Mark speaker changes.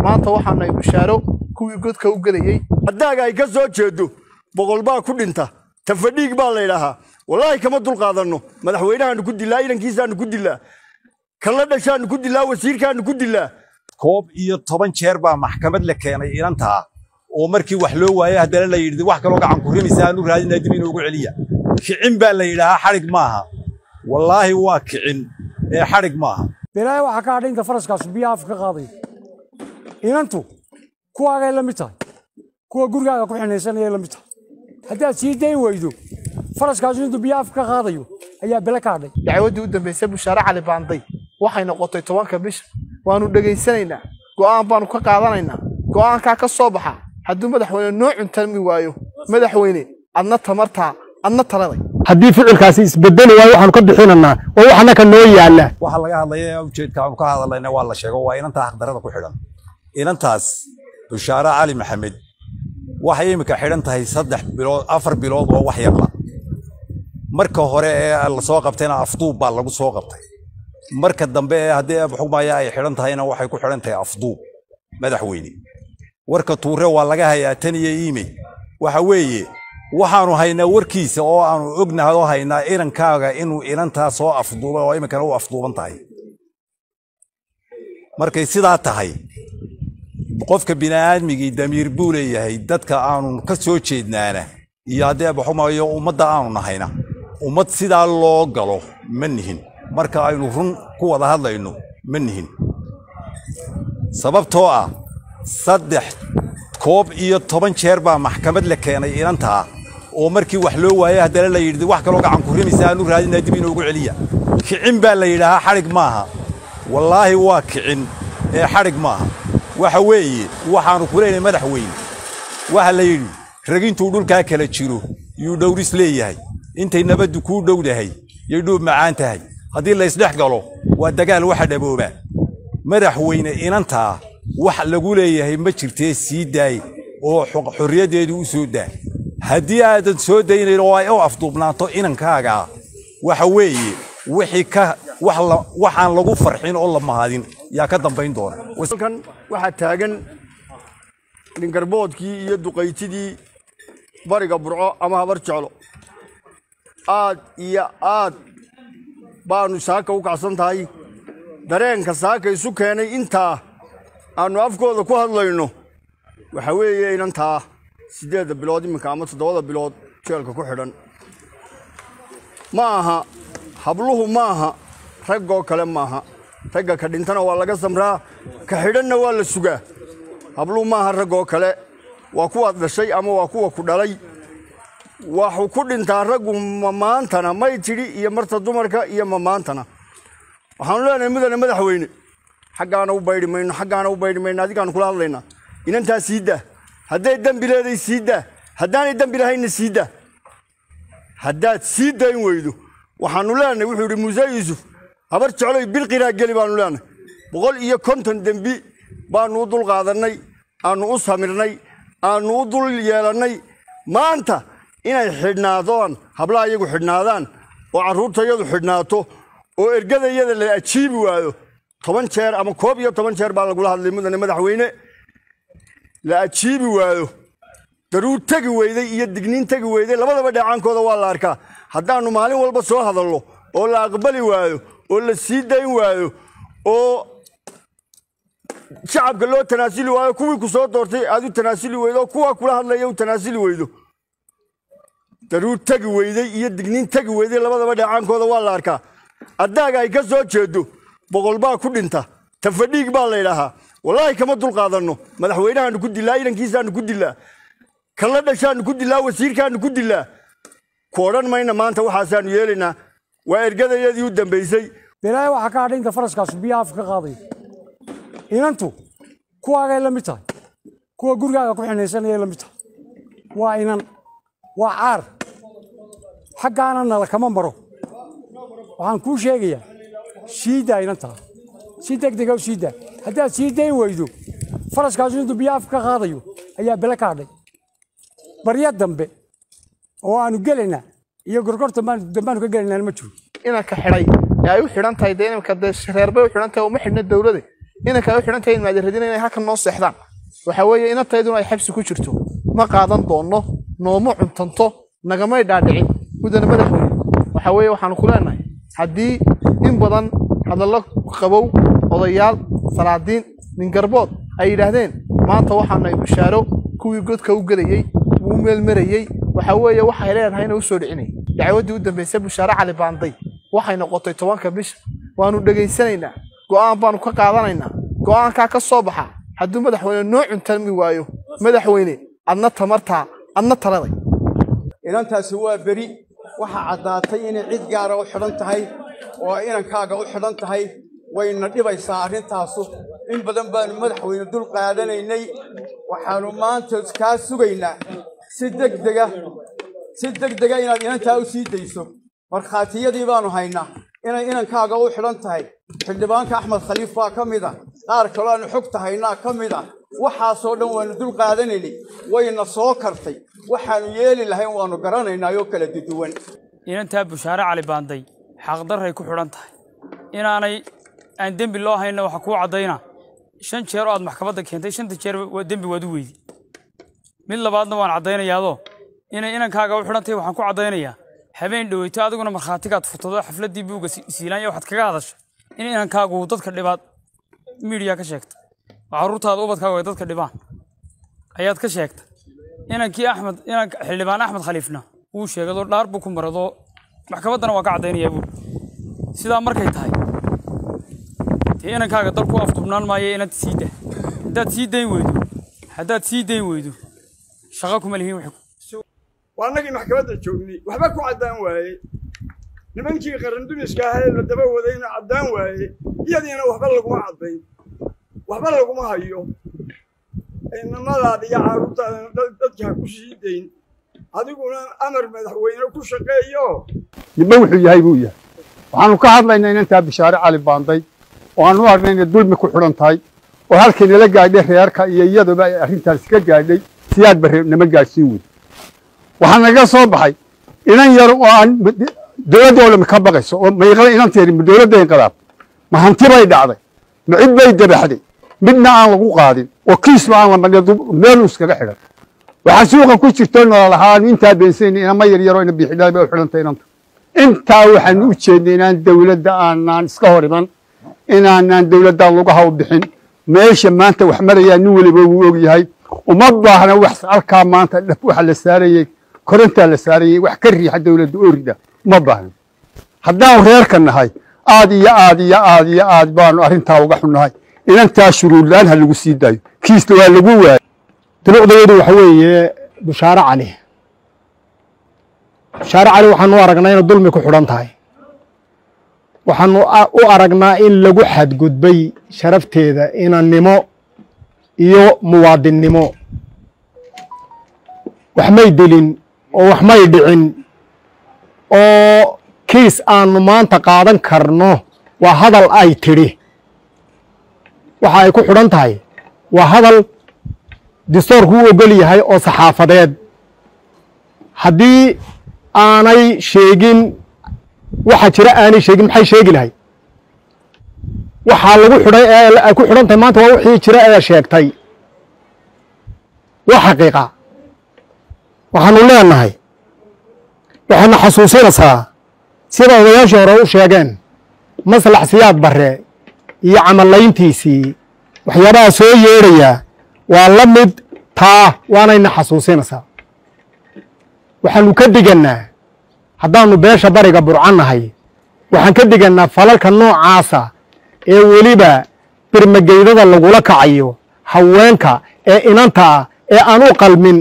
Speaker 1: Maanta waxaa nahay Bushaaro kuwii godka u gelayey.
Speaker 2: Haddaaga ay ka soo jeedo 100 baa ku dhinta, tafadhiig baa la yidhaahaa. Wallaahi kama dulqaadanno. Madaxweynahaanu ku dilaa, inankiisaanu ku dilaa, kala dhashaanu ku dilaa, wasiirkaanu ku dilaa.
Speaker 3: 11 jeer baa maxkamad la keenay inantaa, oo markii wax loo waayay haddana la yidhi wax kaloo gacan ku rimaysa aanu raadinaa, dib inoogu celiya. Kicin baa la yidhaahaa, xadhig maaha. Wallaahi waa kicin ee xadhig maaha.
Speaker 4: Bilaahi waxaa ka hadhay inta faraskaasu biyaha afka ka qaadayo. Inantu kuwaagay la mid tahay, kuwa gurigaaga ku xinaysanayay la mid tahay. Haddaad sii dayn weydo, faraskaasu intuu biyaha afka ka qaadayo ayaa bele ka hadhay.
Speaker 1: Dacwaddii u dambaysay Bushaare Cali Baanday waxay noqotay 10-ka bisha. Waanu dhegaysanaynaa, go'aan baanu ka qaadanaynaa. Go'aankaa ka soo baxa hadduu madaxweyne noo cuntalmi waayo, madaxweyne, adna tamartaa, adna taladay.
Speaker 5: Haddii ficilkaasi isbedeli waayo, waxaanu ka bixinanaa oo wax annaka noo yaalla.
Speaker 3: Waxa laga hadlaya, ujeedka aanu ka hadlayna waa la sheego, waa inantaa xaqdarada ku xidhan. Inantaas Bushaare Cali Maxamed waxay iminka xidhan tahay 3 bilood, 4 bilood oo wax yarla. Marka hore ee lasoo qabtayna afduub baa lagu soo qabtay. Marka dambe ee haddii xugmaya ay xidhan tahayna waxay ku xidhan tahay afduub. Madaxweyne, warka tuure waa laga hayaa tan iyo iimey. Waxa weeye waxaanu haynaa warkiisa oo aanu ognahay oo haynaa inankaaga inuu inantaa soo afduubay oo iminkana u afduuban tahay. Markay sidaa tahay, qofka bini'aadmigii damiir buu leeyahay. Dadka aanu ka soo jeednaana iyo haddii abaxumayo ummadda aanu nahayna, ummad sidaa loo galo ma nihin. Marka aynu run ku wada hadlayno, ma nihin, sababtoo ah 11 jeer baa maxkamad la keenay inantaa, oo markii wax loo waayay haddana la yidhi wax kaloo gacan ku rimaysa aanu raadinaa, dib inoogu celiya. Kicin baa la yidhaahaa, xadhig maaha. Wallaahi waa kicin ee xadhig maaha. Waxa weeye waxaannu ku leenahay madaxweyne, waxa la yidhi ragintuu dhulkaa kala jiro yuu dhowris leeyahay. Intay nabaddu kuu dhowdahay yay dhuub macaan tahay. Haddii laysdhex galo waa dagaal waxa dhabooba. Madaxweyne, inantaa wax lagu leeyahay ma jirtee sii daay oo xorriyaddeedu u soo daa. Haddii aadan soo daynayn oo ay u afduubnaato inankaagaa, waxa weeye wixii ka wax waxaan lagu farxin oo la mahadin yaa ka dambayn doona.
Speaker 2: Halkan waxaa taagan ningarboodkii iyo duqaytidii bariga Burco ama Habar Jeclo. Aad iyo aad baanu saaka u kacsan tahay. Dareenka saaka isu keenay intaa aannu afkooda ku hadlayno waxa weeye inantaa 8-da bilood iminka ama 7-da bilood jeelka ku xidhan. Ma aha habluhu, maaha raggoo kale, maaha ragga. Ka dhintana waa laga samraa, ka xidhanna waa la sugaa. Habluhu maaha raggoo kale. Waa kuwaad dhashay ama waa kuwa ku dhalay. Waxuu ku dhintaa raggu ma maantana may tidhi iyo marta dumarka iyo ma maantana. Waxaanu leenahay mudane madaxweyne, xaggaana u baydhi mayno, xaggaana u baydhi mayno, adigaanu kula hadlaynaa. Inantaa sii daa. Hadday dembi leeday sii daa, haddaanay dembi lahaynna sii daa. Haddaad sii dayn weydo, waxaanu leenahay wuxuu yidhi Muuse Yuusuf, Habar Jecloy bilqiraa geli baanu leenahay. 150 dembi baanu u dul qaadannay, aanu u samirnay, aanu u dul yeelannay. Maanta inay xidhnaadaan hablaha iyagu xidhnaadaan oo carruurta iyadu xidhnaato oo ergada iyada la ajiibi waayo, 10 jeer ama 11 jeer baa lagula hadlay mudane madaxweyne, la ajiibi waayo, daruur tegi weyday iyo digniin tegi weyday labadaba dheecaankooda waa la arkaa. Haddaannu maalin walba soo hadallo oo la aqbali waayo oo la sii dayn waayo oo shacabka loo tanaasuli waayo, kuwii ku soo doortay aad u tanaasuli weydo oo kuwaa kula hadlaya u tanaasuli weydo, daruur tegi weyday iyo digniin tegi weyday labadaba dheecaankooda waa la arkaa. Addaaga ay ka soo jeedo 100 baa ku dhinta, tafadhiig baa la yidhaahaa. Wallaahi kama dulqaadanno. Madaxweynahaanu ku dilaa, inankiisaanu ku dilaa, kala dhashaanu ku dilaa, wasiirkaanu ku dilaa. Ku odhan mayna maanta waxaasaanu yeelaynaa. Waa ergadayadii u dambaysay.
Speaker 4: Bilaahi waxaa ka hadhay inta faraskaasu biyaha afka ka qaadayo. Inantu kuwaagay la mid tahay, kuwa gurigaaga ku xinaysanayay la mid tahay. Waa inan, waa caar, xaggaana nala kama maro. Waxaan kuu sheegayaa, sii daa inantaa, si deg dega u sii daa. Haddaad sii dayn weydo, faraskaasu intuu biyaha afka ka qaadayo ayaa bele ka hadhay. Baryo dambe oo aanu gelaynaa iyo gorgorta dambaanu ka gelaynaa ma jiro.
Speaker 1: Inanka xidhay ee ay u xidhan tahay dee inanka dee reer bay u xidhan tahay, uma xidhna dowlade. Inanka ay u xidhan tahay ilmaadeeradina inay halkan noo seexdaan, waxa weeye inantayduna ay xabsi ku jirto, ma qaadan doonno, nooma cuntanto, nagamay dhaadhicin. Mudane madaxweyne, waxa weeye waxaanu ku leenahay haddii in badan hadallo qabow odayaal, salaadiin, ningarbood ay yidhaahdeen, maanta waxaanay Bushaaro kuwii godka u gelayey wuu meelmarayey. Waxa weeye waxay leenahayna u soo dhicinay. Dacwaddii u dambaysay Bushaare Cali Baanday waxay noqotay 10-ka bisha. Waanu dhegaysanaynaa, go'aan baanu ka qaadanaynaa. Go'aankaa ka soo baxa hadduu madaxweyne noo cuntami waayo, madaxweyne, adna tamartaa, adna taladay.
Speaker 6: Inantaasi waa beri. Waxaa caddaatay inay cid gaara u xidhan tahay oo inankaaga u xidhan tahay. Wayna dhibaysaa arrintaasu. In badan baanu, madaxweyne, dul qaadanaynay. Waxaannu maanta kaa sugaynaa si degdega, si degdega inaad inantaa u sii dayso. Markhaatiyadii baanu haynaa inay inankaaga u xidhan tahay. Xildhibaanka Axmed Khaliif baa ka mid a, qaar kaloo aanu xogta haynaa ka mid a. Waxaasoo dhan waannu dul qaadanaynay, wayna soo kartay. Waxaannu yeeli lahayn waannu garanaynaa oo kala duduwan.
Speaker 7: Inantaa Bushaare Cali Baanday xaqdarray ku xidhan tahay. Inaanay aan dembi loo hayna waxaa kuu caddayna 5 jeer oo aad maxkamadda keentay, shanta jeer waa dembi waad u weydi. Mid labaadna waan caddaynayaadoo inay inankaaga u xidhan tahay waxaan ku caddaynayaa habeen dhoweyto adiguna markhaatigaad furtado xafladdii buugga Siilaanya, waxaad kaga hadashay in inankaagu uu dadka dhibaad miidiya ka sheegta oo carruurtaada, ubadkaagu ay dadka dhibaan ayaad ka sheegta. Inankii Axmed, inanka xildhibaan Axmed Khaliifna wuu sheegadoo dhaar buu ku maradoo maxkamaddana waa ka caddaynayaa buuri. Sidaa markay tahay, dee inankaaga dalku afdubnaan maayo. Inaad sii dah, haddaad sii dayn weydo, haddaad sii dayn weydo, shaqo kuma lihiin wixii.
Speaker 8: Waa annagii maxkamadda joognay, waxba ku caddaan waayey. Nimankii qarandumiska ahaa ee la daba wadayna caddaan waayey, iyadiina waxba laguma caddayn, waxba laguma hayo. Inamadaada iyo carruurtaadana dadka ha ku sii dayn, adiguna amar madaxweyne ku shaqeeyo.
Speaker 5: Ninba wuxuu yahay buu yahay. Waxaanu ka hadlaynaa inantaa Bishaare Cali Baanday oo aanu aragnay inay dulmi ku xidhan tahay, oo halkay nala gaadhay reerka iyo iyaduba ay arrintaasi ka gaadhay Siyaad Barre nama gaadhsiin wey. Waxaa naga soo baxay inan yar oo aan dowladda oo dhami ka baqayso oo mayqada inanteeri. Ma dowladda inqalaab, ma hanti bay dhacday, ma cid bay dabaxday? Midna aan lagu qaadin oo kiisba aan la marin, meel iskaga xidhan. Waxaa suuqa ku jirto nolol ahaan intaa beensayn inama yar yaroo ina biixidhaa bay u xidhantay inantu. Intaa waxaanu u jeednay inaan dowladda aanaan iska hor iman, inaanaan dowladda lugaha u bixin. Meesha maanta wax marayaa nin weliba wuu og yahay. Uma baahna wax halkaa maanta dhaf waxa la saarayey, korontaa la saarayey, wax ka riixa dowladda oo rida uma baahna. Haddaan reerka nahay, aad iyo aad iyo aad iyo aad baanu arrintaa uga xunnahay. Inantaa shuruud la-aan ha lagu sii daayo, kiisna waa lagu waayey.
Speaker 9: Dulucdayadu waxa weeye Bushaare Cali. Bushaare Cali waxaanu u aragnaa inay dulmi ku xidhan tahay. Waxaanu u aragnaa in lagu xadgudbay sharafteeda inannimo iyo muwaadinnimo. Wax may dilin oo wax may dhicin oo kiis aanu maanta qaadan karno. Waa hadal ay tidhi. Waxa ay ku xidhan tahay waa hadal distoorku u ogol yahay oo saxaafadeed. Haddii aanay sheegin waxa jira, aanay sheegin, maxay sheegi lahayd? Waxaa lagu xidhay ee ay ku xidhan tahay maanta waa wixii jira ee sheegtay, waa xaqiiqa. Waxaanu leenahay, waxayna xasuusinaysaa sida odayaashii hore u sheegeen Maslax Siyaad Barre iyo camallayntiisii. Waxyaabaha soo yeedhaya waa la mid taa, waanayna xasuusinaysaa. Waxaanu ka digannaa, haddaannu beesha Bariga Burco nahay, waxaan ka digannaa falalka noocaasa ee weliba birmageydada lagula kacayo haweenka ee inanta ah ee aan u qalmin.